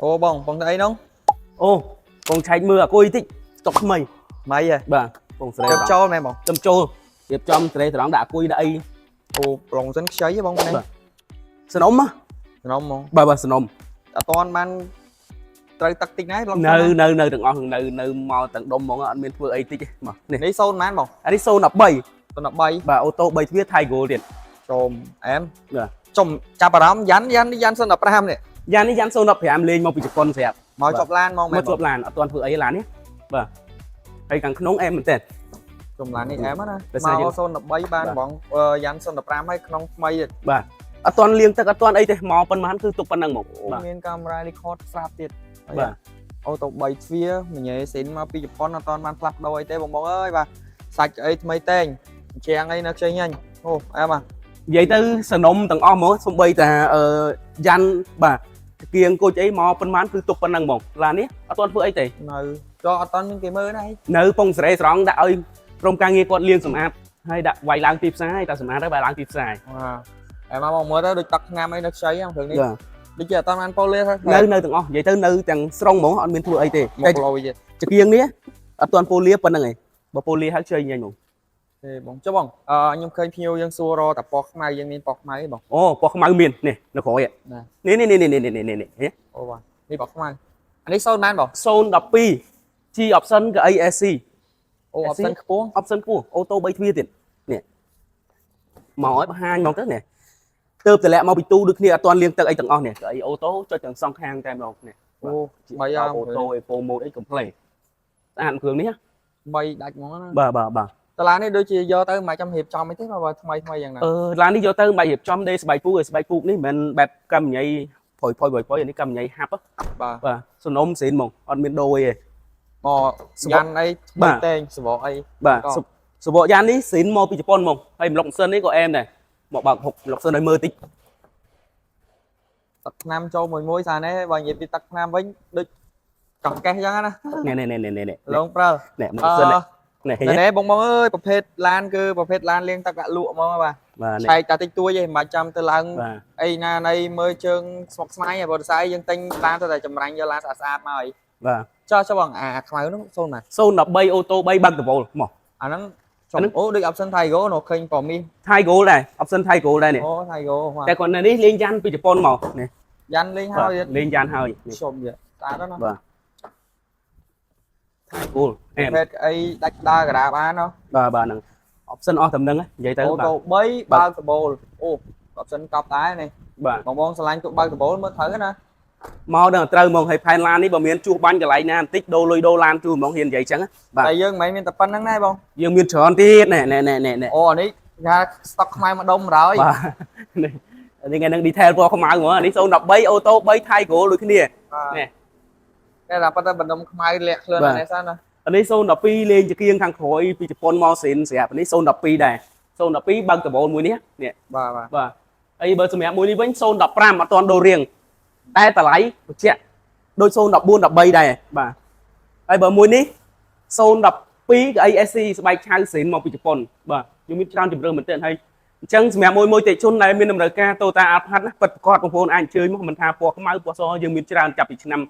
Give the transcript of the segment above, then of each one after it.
អូបងបងទៅអីនោះ? អូបងឆែកមើលអាគុយតិចតុកថ្មី ម៉ៃហ៎? បាទបងស្រេ ទៅចូលមែនបង? ទៅចូលរៀបចំស្រេត្រង់ដាក់អាគុយដាក់អី។ អូប្លង់សិនខ្ចីហ៎បងនេះ? បាទសនំហ៎? សំណុំហ្មង? បាទបាទសនំ។ អត់តាន់បានត្រូវទឹកតិចណាប្លង់ នៅនៅនៅទាំងអស់នៅនៅមកទាំងដុំហ្មងអត់មានធ្វើអីតិចទេមកនេះ។ នេះសូន្យប៉ុន្មានបង? អានេះ013។ 013។ បាទអូតូ3ទ្វារថៃគោលទៀត។ ចូលអែម បាទ។ ចំចាប់អារម្មណ៍យ៉ាន់យ៉ាន់យ៉ាន់015នេះ។ យ៉ានេះយ៉ាន់015លេងមកពីជប៉ុនស្រាប់។ មកជាប់ឡានហ្មងមែ ម ន? កជាប់ឡានអត់ទាន់ធ្វើអីឡាននេះបាទហើយខាងក្នុងអែមមែនតើ។ ចំឡាននេះអែមណា ដោយសារ មក យើង 013បានបងយ៉ាន់015ហើយក្នុងថ្មីទៀត។ បាទអត់ទាន់លាងទឹកអត់ទាន់អីទេមកប៉ុន្មានគឺទុកប៉ុណ្ណឹងហ្មង អូ បាទ។ មានកាមេរ៉ា record ស្រាប់ទៀតហើយ។ បាទ។ អូតូ3ទ្វារមញ៉េស៊ីនមកពីជប៉ុនអត់ទាន់បានផ្លាស់ប្ដូរអីទេបងបងអើយបាទសាច់អីថ្មីតែងជាងអីនៅខ្ចីញញអូអែមអា និយាយទៅសនំទាំងអស់ហ្មងសំបីតាអឺយ៉ាន់បាទគៀងគូចអីមកប៉ុន្មានគឺទុកប៉ុណ្ណឹងហ្មងឡាននេះអត់ទាន់ធ្វើអីទេ។ នៅចុះអត់ទាន់មានគេមើលណា។ នៅពងសេរីស្រង់ដាក់ឲ្យក្រុមការងារគាត់លាងសម្អាតហើយដាក់វាយឡើងទីផ្សារហើយតែសម្អាតហើយវាយឡើងទីផ្សារ។ បាទអែមមកមើលទៅដូចទឹកថ្នាំអីនៅខ្ចីហ្នឹងគ្រឿងនេះ បាទ។ ដូចជាអត់ទាន់បានប៉ូលីស។ នៅនៅទាំងអស់និយាយទៅនៅទាំងស្រុងហ្មងអត់មានធ្វើអីទេ មក តែ ឡយទៀត ចង្គៀងនេះអត់ទាន់ប៉ូលីប៉ុណ្ណឹងឯងបើប៉ូលីហើយខ្ចីញញហ្មង ទេបងចុះបងអឺខ្ញុំឃើញភ្ញៀវយើងសួររកតែពណ៌ខ្មៅយើងមានពណ៌ខ្មៅទេបង? អូពណ៌ខ្មៅមាននេះនៅក្រោយ ណា នេះនេះនេះនេះនេះនេះនេះនេះ។ អូបាទនេះពណ៌ខ្មៅអានេះសូន្យបានបង? 012 G option ក៏ ASC។ អូ option ខ្ពស់។ option ខ្ពស់អូតូ3ទ្វារទៀតនេះមកឲ្យបង្ហាញហ្មងទៅនេះទៅតម្លាក់មកពីទូដូចគ្នាអត់ទាន់លាងទឹកអីទាំងអស់នេះក៏អីអូតូចុចទាំងសងខាងតែម្ដងនេះ។ អូថ្មីអ អូតូអេប៉ូម៉ូតអី complete ស្អាតគ្រឿងនេះណា។ ថ្មីដាច់ហ្មងណា។ បាទបាទបាទ។ តឡានេះដូចជាយកទៅមិនចាំរៀបចំអីទេបើថ្មីថ្មីយ៉ាងណា អឺឡាននេះយកទៅមិនបាច់រៀបចំទេស្បែកពូកឯស្បែកពូកនេះមិនមែនបែបកម្មញ៉ៃផុយផុយផុយផុយអានេះកម្មញ៉ៃហាប់ហ៎ បាទ។ បាទសំណុំស្រីនហ្មងអត់មានដូរអីទេ មកយ៉ាន់អីថ្មី បាទ តែងសបកអី បាទ ក៏ សសបកយ៉ាននេះស្រីនមកពីជប៉ុនហ្មងហើយម្លុកម៉ាស៊ីននេះក៏អែមដែរមកបើកហុកម្លុកម៉ាស៊ីនឲ្យមើលតិច។ ទឹកថ្នាំចូលមួយមួយសារនេះបើនិយាយពីទឹកថ្នាំវិញដូចកង្កេះអញ្ចឹងណា នេះនេះនេះនេះនេះ លងព្រើល នេះម្លុកម៉ាស៊ីននេះនេះឃើញទេ? នេះបងបងអើយប្រភេទឡានគឺប្រភេទឡានលាងទឹកដាក់លក់ហ្មងបាទ បាទនេះ ឆែកតាតិចតួចឯងមិនបាច់ចាំទៅឡើង បាទ។ អីណាណីមើលជើងស្មុកស្មាញឯងបើដោយសារយើងទិញឡានទៅតែចម្រាញ់យកឡានស្អាតស្អាតមកអី បាទ។ ចុះចុះបងអាខ្មៅនោះសូន្យណា 013អូតូ3បើកដវលមក។ អាហ្នឹង អាហ្នឹង អូដូច option Taigo នោះឃើញពណ៌មាស។ Taigo ដែរ option Taigo ដែរនេះ។ អូ Taigo បាទ។ តែគាត់នៅនេះលេងយ៉ាន់ពីជប៉ុនមកនេះ។ យ៉ាន់លេងហើយទៀត លេងយ៉ាន់ហើយនេះ។ ជុំទៀតស្អាតណាស់។ បាទ Taigo អែម ប្រភេទអីដាច់ដើរការាបានហ៎? បាទបាទហ្នឹង option អស់តែហ្នឹងនិយាយទៅ អូ បាទ តូ3បើកដបូលអូ option កប់ដែរនេះ បាទ។ បងបងស្រឡាញ់ទុកបើកដបូលមើលត្រូវណា។ មកដល់ត្រូវហ្មងហើយផែនឡាននេះបើមានជួសបាញ់កន្លែងណាបន្តិចដូរលុយដូរឡានជួសហ្មងហ៊ាននិយាយចឹងណាបាទ។ តែយើងមិនមែនមានតែប៉ុណ្្នឹងដែរបង។ យើងមានច្រើនទៀតណែណែណែណែណែ អូអានេះគេថាស្តុកខ្មែរមួយដុំហើយ បាទនេះនេះថ្ងៃហ្នឹង detail ពណ៌ខ្មៅហ្មងអានេះ013អូតូ3 Taigo ដូចគ្នា នេះ តែថាប៉ុន្តែបណ្ដុំខ្មៅលាក់ខ្លួន បាទ អានេះសិនណា។ អានេះ012លេងចង្គៀងខាងក្រោយពីជប៉ុនមកសេនស្រាប់អានេះ012ដែរ012បើកដបូលមួយនេះនេះ បាទបាទ។ បាទហើយបើសម្រាប់មួយនេះវិញ015អត់ទាន់ដូររៀងតែតម្លៃបញ្ជាក់ដូច014 13ដែរបាទហើយបើមួយនេះ012ក៏ ASC ស្បែកឆៅសេនមកពីជប៉ុនបាទខ្ញុំមានច្រើនជម្រើសមែនទែនហើយអញ្ចឹងសម្រាប់មួយមួយតិជនដែលមានតម្រូវការ Toyota Alphard ណាពិតប្រាកដបងប្អូនអាចអញ្ជើញមកមិនថាពណ៌ខ្មៅពណ៌សយើងមានច្រើនចាប់ពីឆ្នាំ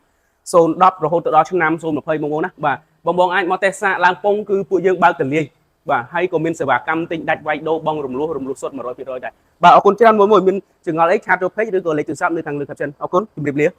010រហូតទៅដល់ឆ្នាំ020បងប្អូនណាបាទបងបងអាចមកតេស្តសាកឡើងពងគឺពួកយើងបើកទលាយបាទហើយក៏មានសេវាកម្មទិញដាច់វាយដូរបង់រំលោះរំលោះសុទ្ធ100%ដែរបាទអរគុណច្រើនមួយមួយមានចម្ងល់អីchat ចូល page ឬក៏លេខទូរស័ព្ទនៅខាងលើ caption អរគុណជម្រាបលា។